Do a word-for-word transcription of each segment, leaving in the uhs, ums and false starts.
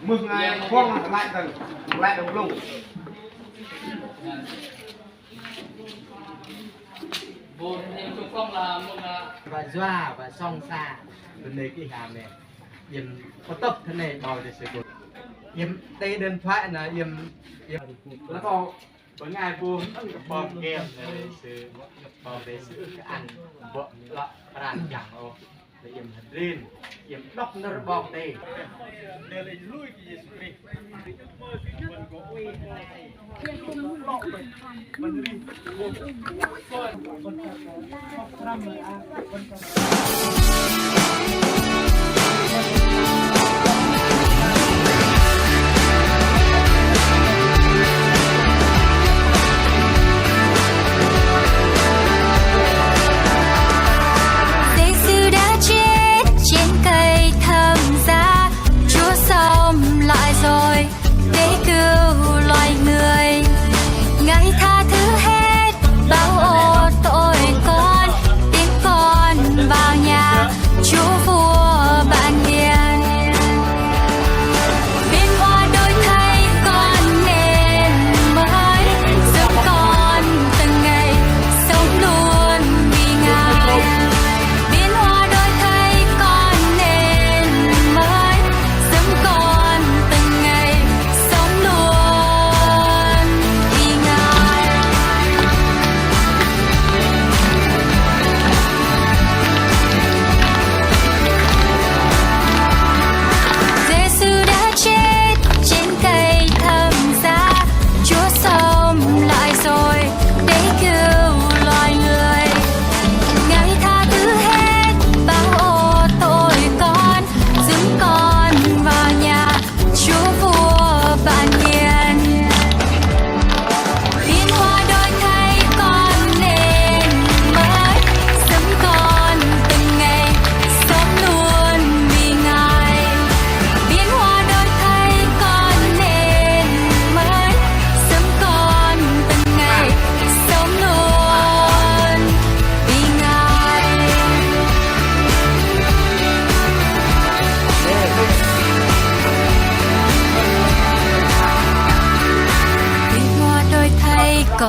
Mưh ngai khuang lăi tơ̆ng, lăi đơ̆ng blŭng. Bơ̆n yua bơ̆n sŏng sa, bơnê kơ Ih hăm mĕ. Iĕm pơtŭp thoi noh 'Bok Kei-Dei Sư. Iĕm tê đơn thoại na iĕm, iĕm. Bơngai bu hơnơ̆ng kơ pơm game na lei sư, pơm lei sư kơ ăn bơ̆ lăp pran jang ôh. Lei iĕm hơdrin, iĕm đŏk nơ̆r 'Bok Kei-Dei. Lei lui kơ Yêsu Krist. Giê-xu đã chết trên cây thập giá, Chúa sống lại rồi để cứu loài người. Ngài tha thứ hết bao âu tội con, tiễn con vào nhà.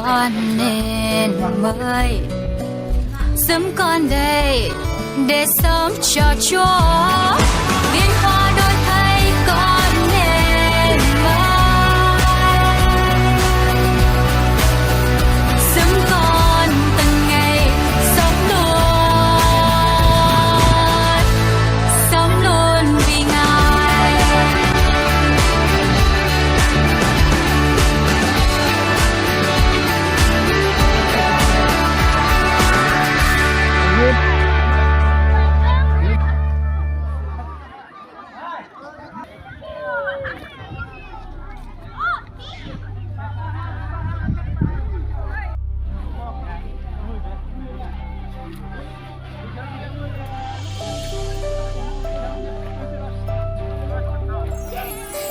Kon nên mơi sớm kon đei, đei sớm cho Chúa. Vinh hoa đổi thay kon nên mơi sớm kon tơngai sớm luôn, sớm luôn vì Ngài.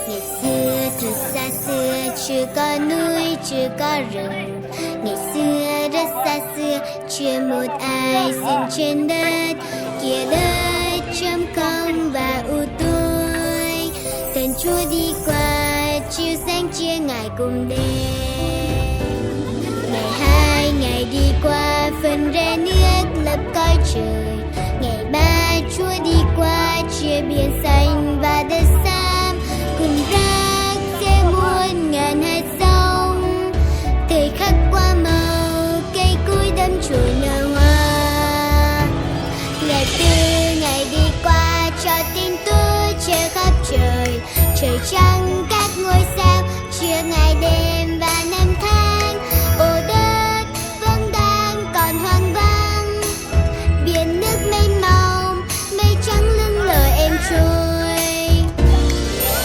Ngày xưa thơ xa xưa chưa có núi, chưa có rừng. Ngày xưa rất xa xưa, chưa một ai sinh trên đất. Kia đất trống không và u tối. Tên Chúa đi qua, chiếu sáng chia Ngài cùng đêm. Ngày hai, Ngài đi qua, phân rẽ nước lấp cõi trời. Ngày ba, Chúa đi qua, chia biển xanh và đất xám. Cùng rác rẽ muôn ngàn hạt giống. Thời khắc qua màu, cây cối đắm chìm nở hoa. Ngày tư, Ngài đi qua, cho tin tức che khắp trời. Trời trăng các ngôi sao, chia ngày đêm và năm tháng. Ô, đất vẫn đang còn hoang vắng. Biển nước mênh mông, mây trắng lững lờ êm trôi.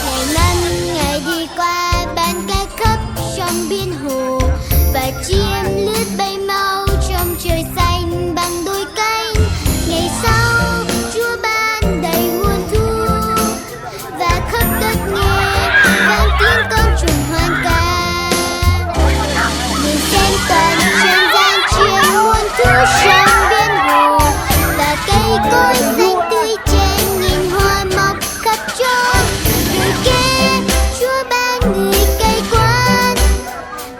Ngày năm, Ngài đi qua, ban cá khắp trong biển hồ và chim lướt bay mau trong trời xanh bằng đôi cánh. Ngày sáu, Chúa ban đầy muôn thu và khắp đất nghe vang tiếng côn trùng hoan ca. Nhìn xem toàn trần gian chia muôn thu trong biển hồ và cây cối xanh tươi trên nghìn hoa mọc khắp chốn. Người kia Chúa ban người cai quản.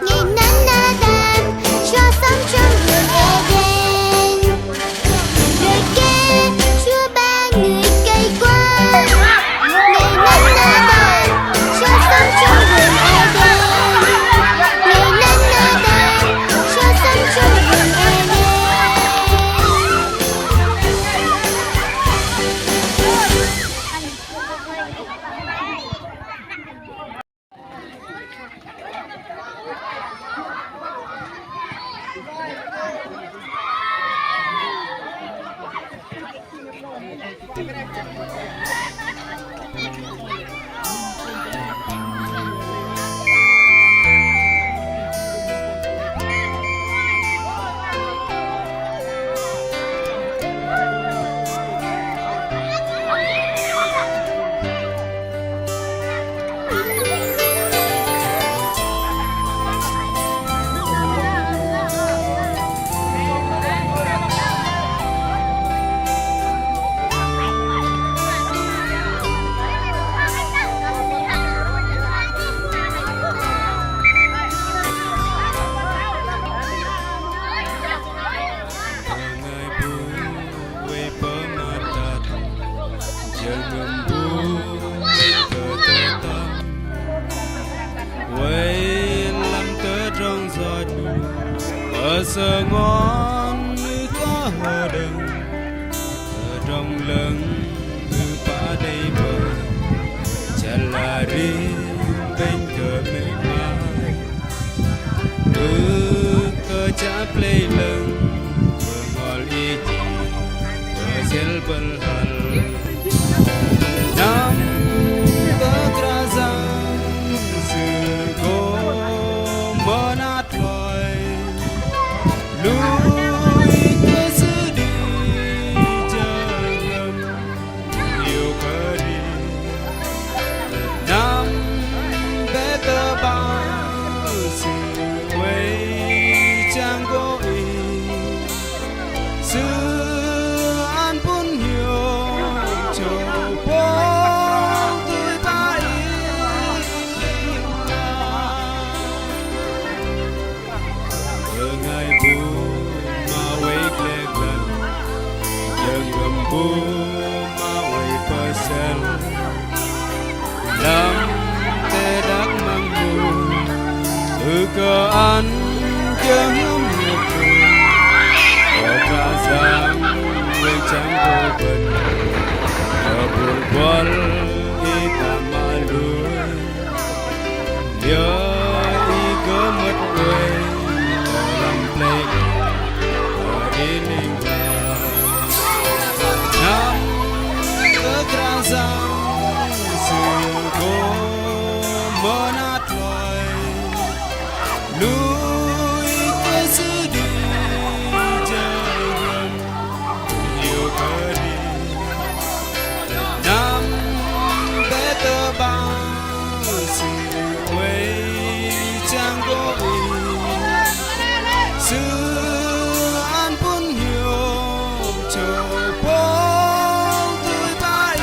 Ngày năm Adam cho sống trong vườn Eden. Người kia Chúa ban người cai quản. Ngày năm Adam cho sống trong vườn Eden. Ngày năm Adam cho sống trong vườn Eden. Wei pơmat tat, jơhngơ̆m bu, wei tơ tơtăm, wei lăm tơdrong yoch, ơ sơngon ưh kơ hơđơ̆ng, tơdrong lơ̆ng ưh pă đei bơih, chăl arih bĕnh kơ mĕ mai. Ưh kơ chă plei lơ̆ng, bơhngol ih jĭ, bơsêl bơhal. Năm kơ Kră Yang Sư gô mơnat thoi, lui kơ Sư đĭ jơhngơ̆m. Iâu kơ đĭ năm bĕ tơbăt Sư oei chang gô ih, Sư ăn pŭn hiôk chô pôk tui pă ih. Yơ hơm hiôk tơ̆, ơ Kră Yang, wei chang gô bơ̆n, ơ bôl buăl ih tam mă lui, yơ ih gơh mơ̆t oei, tơ lăm plei, ơ ih ling lang. Năm tơ Kră Yang, Sư gô mơnat lui. Lui kơ Sư đĭ jơ hiôk, hiôk kơ đĭ. Năm bĕ tơbang Sư oei chang gô ih. Sư ăn pŭn hiôk chơ pôl tui pă ih.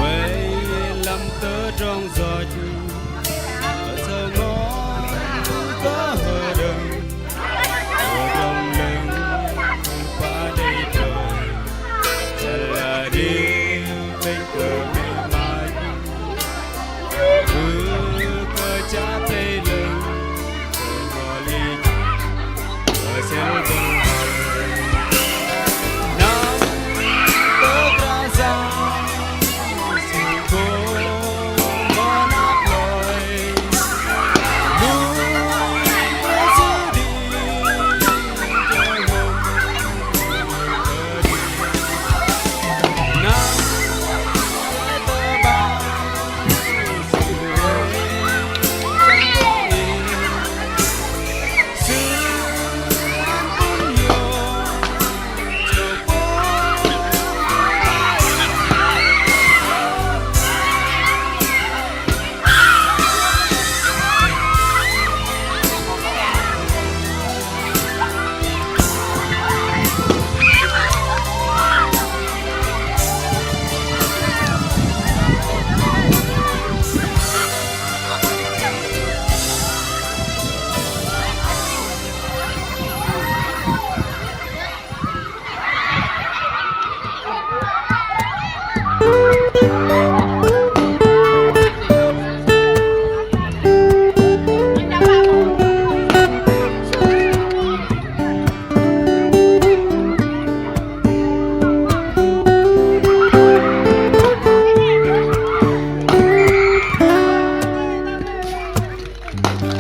Wei lăm tơdrong yoch, tơ sơngon kơ hơdơ̆ng, tơdrong 'lơ̆ng pă đei trŏ, chăl adih bĕnh kơ mĕ măch, ưh kơ chă plei 'lơ̆ng.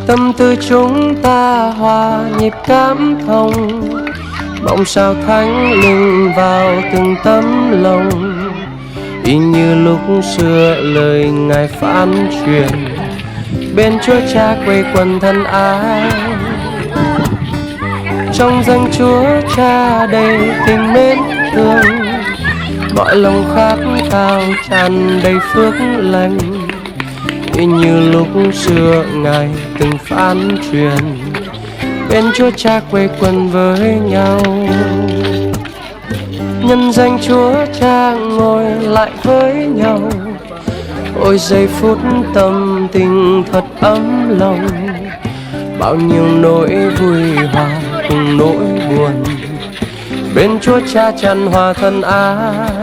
Tâm tư chúng ta hòa nhịp cảm thông, mong sao Thánh Linh vào từng tấm lòng, y như lúc xưa lời Ngài phán truyền, bên Chúa Cha quây quần thân ái. Trong danh Chúa Cha đầy tình mến thương, mọi lòng khát khao tràn đầy phước lành. Y như lúc xưa Ngài từng phán truyền, bên Chúa Cha quây quần với nhau. Nhân danh Chúa Cha ngồi lại với nhau, ôi giây phút tâm tình thật ấm lòng. Bao nhiêu nỗi vui hòa cùng nỗi buồn, bên Chúa Cha tràn hòa thân ái.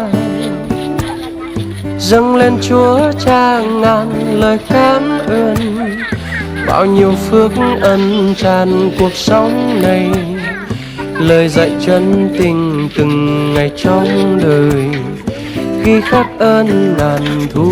Dâng lên Chúa Cha ngàn lời cảm ơn, bao nhiêu phước ân tràn cuộc sống này. Lời dạy chân tình từng ngày trong đời, ghi khắc ân ngàn thu.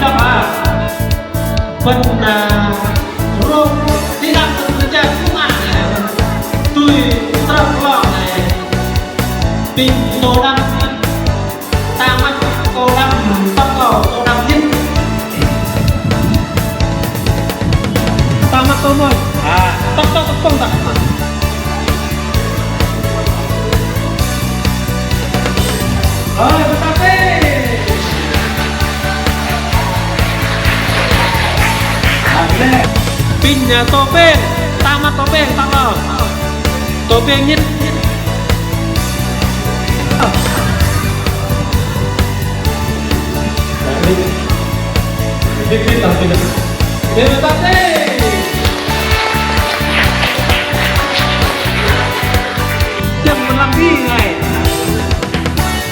đŏk a. Bơ̆n, ơ, rŏng đĭ đăng bơ̆n pơjăh kư̆m a nai, tui trăp lơ nai. Pinh tô đăng, tang măt tô đăng, tŏk tô, tô đăng jĭt. Tang măt tô mônh. A, tŏk tô, tŏk pơ̆ng tŏk. Ơi, bơ̆n tang tê. Pinh, ơ, tô pêng, tang măt tô pêng, tŏk tô. Tô pêng jĭt.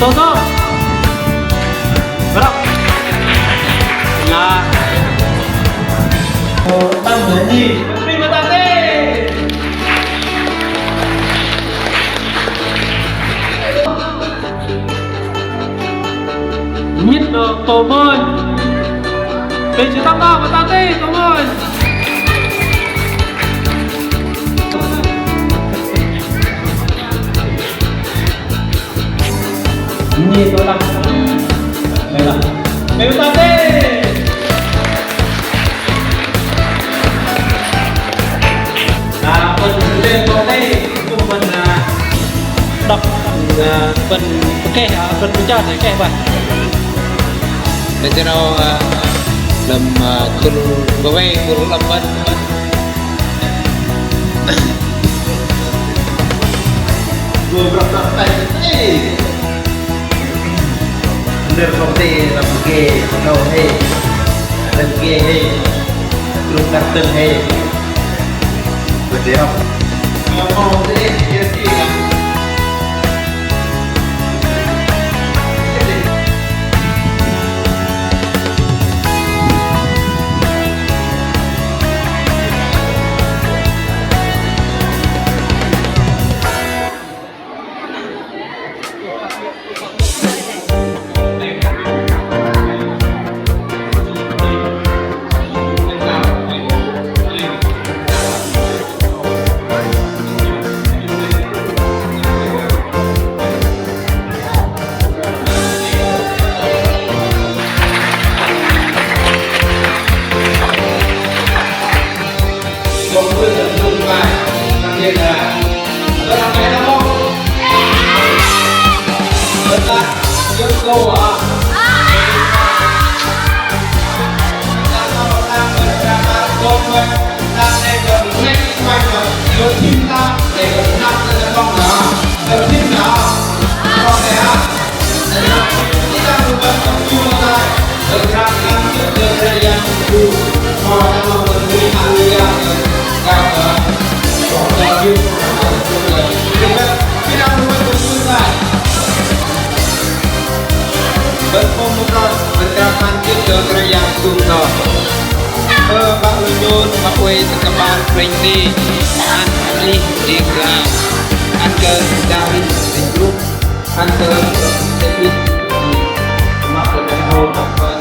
Tô tô. Bơ̆n đŏk. Lah. Tô tăm nhi. Pinh bơ̆n tang tê. Jĭt đŏk tô mônh. Pinh sư tăm đŏk, bơ̆n tang tê tô mônh. Nhi tô đăng. Đây là. Mê ta tê. Ơ, bơ̆n đei tô tê, kư̆m bơ̆n, ơ, đŏk, ơ, bơ̆n pơkeh, ơ, bơ̆n pơjăh keh bơih. Đei tơdrong, ơ, lăm, ơ, khul bơwei, khul lăm bơ̆n. Gô brŏk brŏk tai. Ê. Nơ̆r kông tê lăm gê, nâu hê. Lăm gê hê. Lăm kar tơ̆ng hê. Bơ̆n đei hŏk. Nâu hê, hê, hê. Bơ̆n pôm mơnat bơ̆n krao khan chih kơ Kră Yang Yêsu noh. Ơ 'Bă lu nhôn, 'Bă oei tơ kơpal plĕnh teh, ăn arih đĭ kơ, ăn kơ đĭ kơ, ăn kơ đĭ kơ,